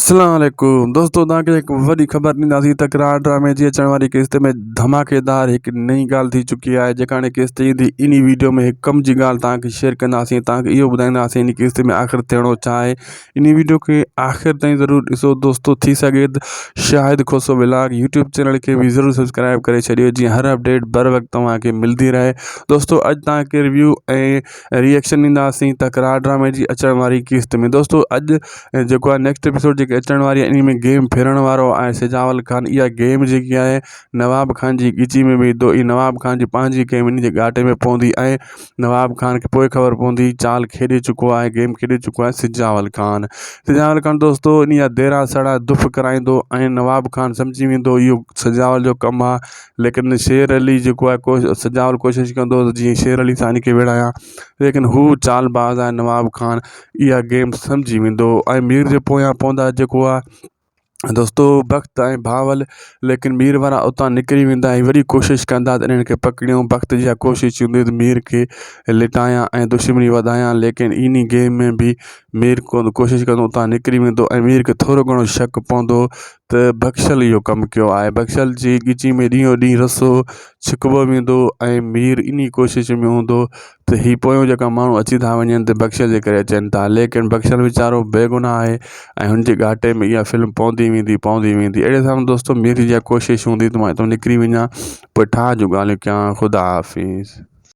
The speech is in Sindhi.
اسلام عليڪم دوستو توهان کي هڪ وڏي خبر ڏينداسين تڪرار ڊرامي جي اچڻ واري قسط ۾ ڌماڪيدار هڪ نئين ڳالهه ٿي چڪي آهي جيڪا هاڻي قسط ايندي انهي ويڊيو ۾ هڪ ڪم جي ڳالهه توهان کي شيئر ڪنداسين توهان کي اهو ٻڌائينداسين انهي قسط ۾ آخر ٿيڻو ڇا آهي انهي ويڊيو کي آخر تائين ضرور ڏسو دوستو ٿي سگهي ته Shahid Khoso vlog YouTube channel کي به ضرور سبسڪرائب ڪري ڇڏيو جيئن هر اپڊيٽ بر وقت توهان کي ملدي رهي دوستو اڄ توهان کي ريويو ۽ ريئڪشن ڏينداسين تڪرار ڊرامي جي اچڻ واري قسط ۾ دوستو اڄ ۽ جيڪو آهي نيڪسٽ ايپيسوڊ جيڪي اچڻ واري آهي انهي ۾ گيم ڦرڻ وارو آهي سجاول خان اها گيم جيڪي آهي نواب خان جي ڳچي ۾ ويندو اي نواب خان جي پنهنجي گيم ان جي ڳاٽي ۾ پوندي ۽ نواب خان کي پوء خبر پوندي چال کيڏي چڪو آهي گيم کيڏي چڪو آهي سجاول خان سجاول خان دوستو انهي جا ديرا سڙا دف ڪرائيندو ۽ نواب خان سمجهي ويندو اهو سجاول جو ڪم آهي ليڪن شير علي جيڪو آهي سجاول ڪوشش ڪندو جيئن شير علي سان ان کي وڙهايان ليڪن هو چال باز آهي نواب خان اها گيم سمجهي ويندو ۽ مير جي پويان پوندا جيڪو آهي دوستو بخت ۽ بهاول ليڪن مير وارا اتان نڪري ويندا ۽ وڏي ڪوشش ڪندا ته انهن کي پڪڙيون بخت جي اها ڪوشش هوندي ته مير کي لٽايان ۽ دشمني وڌايان ليڪن انهي گيم ۾ به مير ڪوشش ڪندو اتان نڪري ويندو ۽ مير کي ٿورو گهڻو شڪ پوندو ته بخشل اهو ڪم ڪيو آهي بخشل جي ڳچي ۾ ڏينهون ڏينهن رسو ڇڪبو ويندو ۽ مير انهي ڪوشش ۾ هوندو ته هي پويون جيڪا ماڻهو اچي ٿا وڃن ته بخشل جي ڪري اچن ٿا ليڪن بخشل ويچارو بيگناهه آهي ۽ هن جي ڳاٽي ۾ اها فلم پوندي ويندي پوندي ويندي اهڙي حساب سان دوستو مير جي اها ڪوشش هوندي ته مان هتان نڪري وڃان پوء ٺاهه جون ڳالهيون ڪيان خدا حافظ.